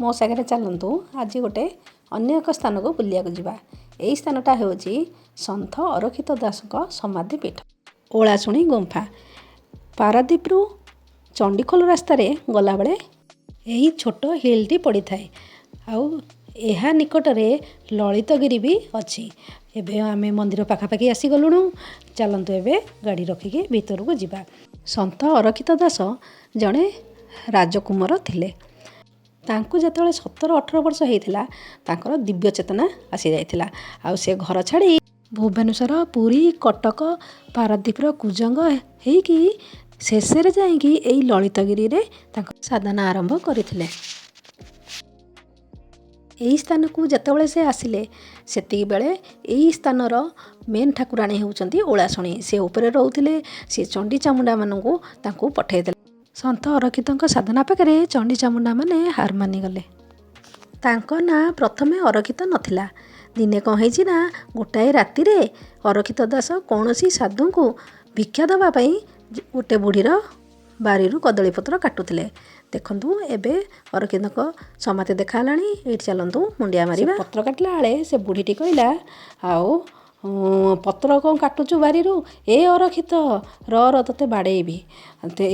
ମୋ ସାଙ୍ଗରେ ଚାଲନ୍ତୁ, ଆଜି ଗୋଟେ ଅନ୍ୟ ଏକ ସ୍ଥାନକୁ ବୁଲିବାକୁ ଯିବା। ଏହି ସ୍ଥାନଟା ହେଉଛି ସନ୍ଥ ଅରକ୍ଷିତ ଦାସଙ୍କ ସମାଧି ପୀଠ, ଓଳାଶୁଣୀ ଗୁମ୍ଫା। ପାରାଦ୍ୱୀପରୁ ଚଣ୍ଡିଖୋଲ ରାସ୍ତାରେ ଗଲାବେଳେ ଏହି ଛୋଟ ହିଲ୍ଟି ପଡ଼ିଥାଏ ଆଉ ଏହା ନିକଟରେ ଲଳିତଗିରି ବି ଅଛି। ଏବେ ଆମେ ମନ୍ଦିର ପାଖାପାଖି ଆସିଗଲୁଣୁ। ଚାଲନ୍ତୁ, ଏବେ ଗାଡ଼ି ରଖିକି ଭିତରକୁ ଯିବା। ସନ୍ଥ ଅରକ୍ଷିତ ଦାସ ଜଣେ ରାଜକୁମାର ଥିଲେ। ତାଙ୍କୁ ଯେତେବେଳେ 17-18 ବର୍ଷ ହେଇଥିଲା, ତାଙ୍କର ଦିବ୍ୟ ଚେତନା ଆସିଯାଇଥିଲା ଆଉ ସେ ଘର ଛାଡ଼ି ଭୁବନେଶ୍ୱର, ପୁରୀ, କଟକ, ପାରାଦ୍ୱୀପର କୁଜଙ୍ଗ ହେଇକି ଶେଷରେ ଯାଇକି ଏଇ ଲଳିତଗିରିରେ ତାଙ୍କ ସାଧନା ଆରମ୍ଭ କରିଥିଲେ। ଏହି ସ୍ଥାନକୁ ଯେତେବେଳେ ସେ ଆସିଲେ, ସେତିକି ବେଳେ ଏଇ ସ୍ଥାନର ମେନ୍ ଠାକୁରାଣୀ ହେଉଛନ୍ତି ଓଳାଶୁଣୀ। ସେ ଉପରେ ରହୁଥିଲେ। ସେ ଚଣ୍ଡୀ ଚାମୁଣ୍ଡାମାନଙ୍କୁ ତାଙ୍କୁ ପଠାଇଦେଲେ। ସନ୍ଥ ଅରକ୍ଷିତଙ୍କ ସାଧନା ପାଖରେ ଚଣ୍ଡୀ ଚାମୁଣ୍ଡାମାନେ ହାର ମାନିଗଲେ। ତାଙ୍କ ନାଁ ପ୍ରଥମେ ଅରକ୍ଷିତ ନଥିଲା। ଦିନେ କ'ଣ ହେଇଛି ନା, ଗୋଟାଏ ରାତିରେ ଅରକ୍ଷିତ ଦାସ କୌଣସି ସାଧୁଙ୍କୁ ଭିକ୍ଷା ଦେବା ପାଇଁ ଗୋଟେ ବୁଢ଼ୀର ବାରିରୁ କଦଳୀପତ୍ର କାଟୁଥିଲେ। ଦେଖନ୍ତୁ, ଏବେ ଅରକ୍ଷିତଙ୍କ ସମାଧି ଦେଖା ହେଲାଣି। ଏଇଠି ଚାଲନ୍ତୁ ମୁଣ୍ଡିଆ ମାରିବା। ପତ୍ର କାଟିଲା ବେଳେ ସେ ବୁଢ଼ୀଟି କହିଲା, "ଆଉ ପତ୍ର କ'ଣ କାଟୁଛୁ ବାରିରୁ? ଏ ଅରକ୍ଷିତ, ର ର, ତୋତେ ବାଡ଼େଇବି।"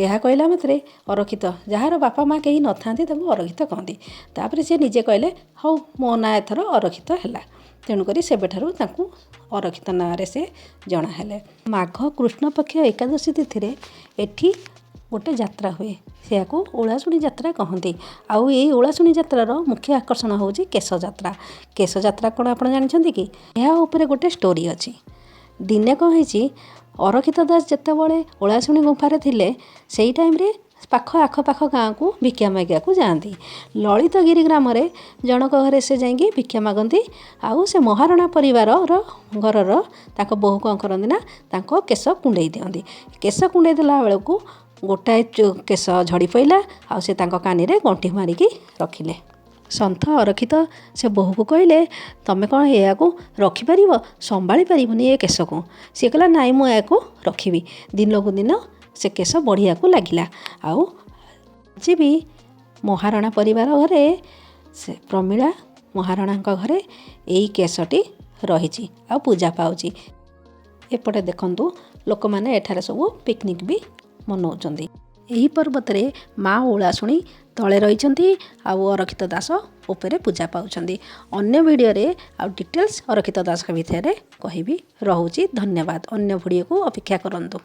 ଏହା କହିଲା ମାତ୍ରେ ଅରକ୍ଷିତ, ଯାହାର ବାପା ମା କେହି ନଥାନ୍ତି, ତାଙ୍କୁ ଅରକ୍ଷିତ କହନ୍ତି। ତାପରେ ସେ ନିଜେ କହିଲେ, "ହଉ, ମୋ ନାଁ ଏଥର ଅରକ୍ଷିତ ହେଲା।" ତେଣୁକରି ସେବେଠାରୁ ତାଙ୍କୁ ଅରକ୍ଷିତ ନାଁରେ ସେ ଜଣା ହେଲେ। ମାଘ କୃଷ୍ଣପକ୍ଷ ଏକାଦଶୀ ତିଥିରେ ଏଠି ଗୋଟେ ଯାତ୍ରା ହୁଏ। ସେୟାକୁ ଓଳାଶୁଣୀ ଯାତ୍ରା କହନ୍ତି। ଆଉ ଏଇ ଓଳାଶୁଣୀ ଯାତ୍ରାର ମୁଖ୍ୟ ଆକର୍ଷଣ ହେଉଛି କେଶ ଯାତ୍ରା। କେଶ ଯାତ୍ରା କ'ଣ ଆପଣ ଜାଣିଛନ୍ତି କି? ଏହା ଉପରେ ଗୋଟେ ଷ୍ଟୋରି ଅଛି। ଦିନେ କ'ଣ ହେଇଛି, ଅରକ୍ଷିତ ଦାସ ଯେତେବେଳେ ଓଳାଶୁଣୀ ଗୁମ୍ଫାରେ ଥିଲେ, ସେଇ ଟାଇମ୍ରେ ପାଖ ଆଖପାଖ ଗାଁକୁ ଭିକ୍ଷା ମାଗିବାକୁ ଯାଆନ୍ତି। ଲଳିତଗିରି ଗ୍ରାମରେ ଜଣଙ୍କ ଘରେ ସେ ଯାଇକି ଭିକ୍ଷା ମାଗନ୍ତି। ଆଉ ସେ ମହାରଣା ପରିବାରର ଘରର ତାଙ୍କ ବୋହୂ କ'ଣ କରନ୍ତି ନା, ତାଙ୍କ କେଶ କୁଣ୍ଡେଇ ଦିଅନ୍ତି। କେଶ କୁଣ୍ଡେଇ ଦେଲା ବେଳକୁ ଗୋଟାଏ କେଶ ଝଡ଼ି ପଇଲା ଆଉ ସେ ତାଙ୍କ କାନିରେ ଗଣ୍ଠି ମାରିକି ରଖିଲେ। ସନ୍ଥ ଅରକ୍ଷିତ ସେ ବୋହୂକୁ କହିଲେ, "ତମେ କ'ଣ ଏହାକୁ ରଖିପାରିବ? ସମ୍ଭାଳି ପାରିବନି ଏ କେଶକୁ।" ସିଏ କହିଲା, "ନାଇଁ, ମୁଁ ଏହାକୁ ରଖିବି।" ଦିନକୁ ଦିନ ସେ କେଶ ବଢ଼ିବାକୁ ଲାଗିଲା। ଆଉ ଆଜି ବି ମହାରଣା ପରିବାର ଘରେ, ସେ ପ୍ରମିଳା ମହାରଣାଙ୍କ ଘରେ ଏଇ କେଶଟି ରହିଛି ଆଉ ପୂଜା ପାଉଛି। ଏପଟେ ଦେଖନ୍ତୁ, ଲୋକମାନେ ଏଠାରେ ସବୁ ପିକନିକ୍ ବି ମନାଉଛନ୍ତି। ଏହି ପର୍ବତରେ ମା ଓଳାଶୁଣୀ ତଳେ ରହିଛନ୍ତି ଆଉ ଅରକ୍ଷିତ ଦାସ ଉପରେ ପୂଜା ପାଉଛନ୍ତି। ଅନ୍ୟ ଭିଡ଼ିଓରେ ଆଉ ଡିଟେଲ୍ସ ଅରକ୍ଷିତ ଦାସଙ୍କ ବିଷୟରେ କହିବି। ରହୁଛି, ଧନ୍ୟବାଦ। ଅନ୍ୟ ଭିଡ଼ିଓକୁ ଅପେକ୍ଷା କରନ୍ତୁ।